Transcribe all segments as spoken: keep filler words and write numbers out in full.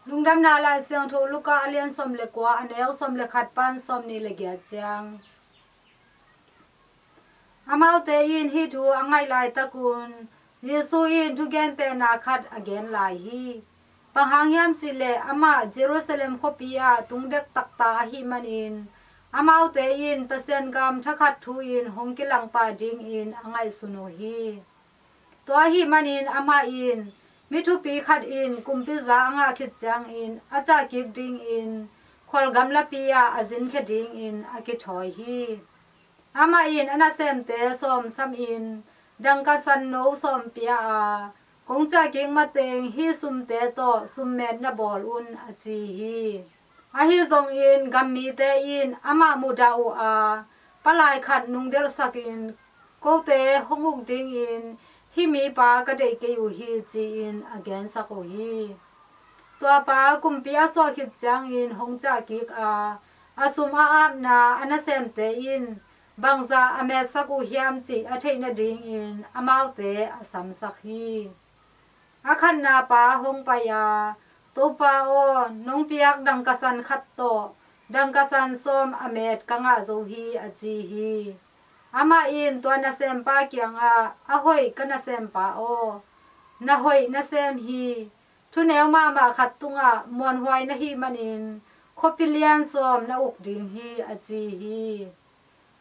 Lungdamna Lai Siangtho Luka a lian sawm le kua, a neu sawm le khat pan sawm nih le giat ciang. Amaute in hih thu a ngaih laitakun Jesu in thugentehna khat a gen lai hi. Bang hang hiam cihleh amah Jerusalem khuapi ah tung dektakta ahih manin amaute in Pasian gam thakhat thu-in hong kilang pah dingin a ngaihsun uh hi. Tua ahih manin amah in, mi thupi khat in kumpi za a ngah khit ciangin a cah kik dingin khual gamlapi ah a zinkhia dingin a kithawi hi. Amah in a nasemte sawm samin dangka san no sawm pia a, kong cah kik mateng hih sumte tawh summet na bawl un, a ci hi. Ahi zongin gammite in amah mudah uh a, palai khat nungdelhsakin, kote hong uk dingin hih mipa ka deih kei uh hi, ci-in a gensak uh hi. Tua pa kumpi a suah khit ciangin hong cah kik a, a sum a apna a nasemte in bangzah a metsak uh hiam cih a theih nadingin amaute a samsak hi. A khatna pa hong pai a, Topa aw, nong piak dangka san khat tawh dangka san sawm a met ka ngah zo hi, a ci hi. Amah in tua nasempa kiangah, a hoih ka nasempa aw, na hoih na sem hi. Thuneu mahmah khat tungah muanhuai na hih manin khuapi lian sawm na uk ding hi, a ci hi.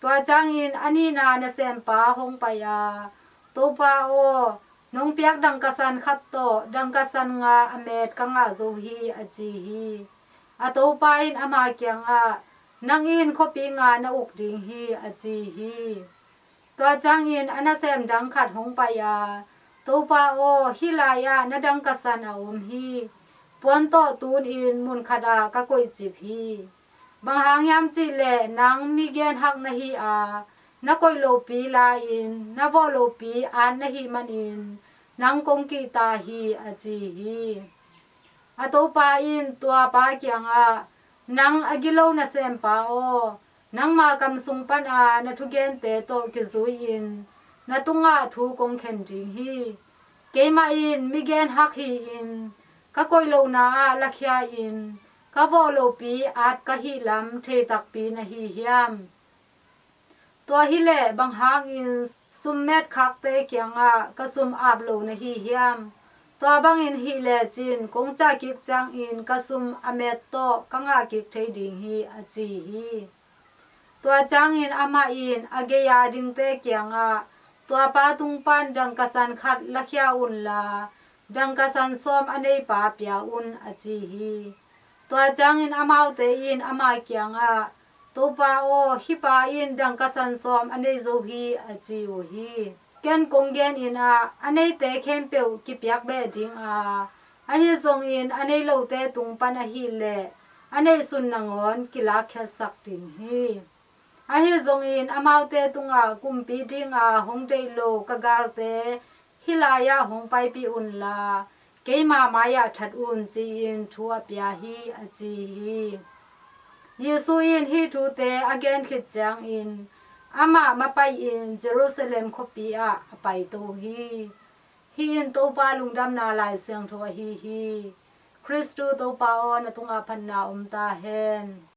Tua ciangin a nihna nasempa hong pai a, Topa aw, nong piak dangka san khat tawh dangka san nga a met ka ngah zo hi, a ci hi. A topa in ama kiangah, nang in khuapi nga na uk ding hi, a ci hi. Tua ciangin a nasem dang khat hong pai a, Topa aw, hih lai-ah na dangka san a om hi. Puan tawh tunin mun khatah ka koihcip hi. Bang hang hiam cihleh nang mi genhak na hi a, na koih lopi la-in na vawh lopi at na hih manin nang kong kihta hi, a ci hi. A topa in tua pa kiangah, nang a gilo nasempa aw, nangma kam sung pana na thugente tawh kizui-in na tungah thu kong khen ding hi. Keimah in mi genhak hi-in ka koih lohna ah lakhia-in ka vawh lopi at ka hih lam thei takpi na hi hiam? Tua hileh bang hangin summet khakte kiangah ka sum ap lo na hi hiam? Tua bangin hih lecin kong cah kik ciangin ka sum a met tawh ka ngah kik thei ding hi, a ci hi. Tua ciangin amah in a gei-a dingte kiangah, tua pa tung pan dangka san khat lakhia unla, dangka san sawm a neipa pia un, a ci hi. Tua ciangin amaute in ama kiangah, Topa aw, hih pa in dangka san sawm a nei zo hi, a ci uh hi. Ken kong genin ah, a neite khempeuh kipiak beh ding a, ahi zongin a nei lote tung pan ahileh a neihsun nangawn kilakkhiatsak ding hi. Ahi zongin amaute tungah kumpi dinga hong deih lo ka galte hih lai-ah hong paipih unla, keima mai-ah that un, ci-in thu a pia hi, a ci hi. Jesu in hih thute a gen khit ciangin amah mapai-in Jerusalem khuapi ah a paito hi. Hih in Topa lungdamna Lai Siangtho ahi hi. Khristu Topa aw, na tungah phatna om ta hen.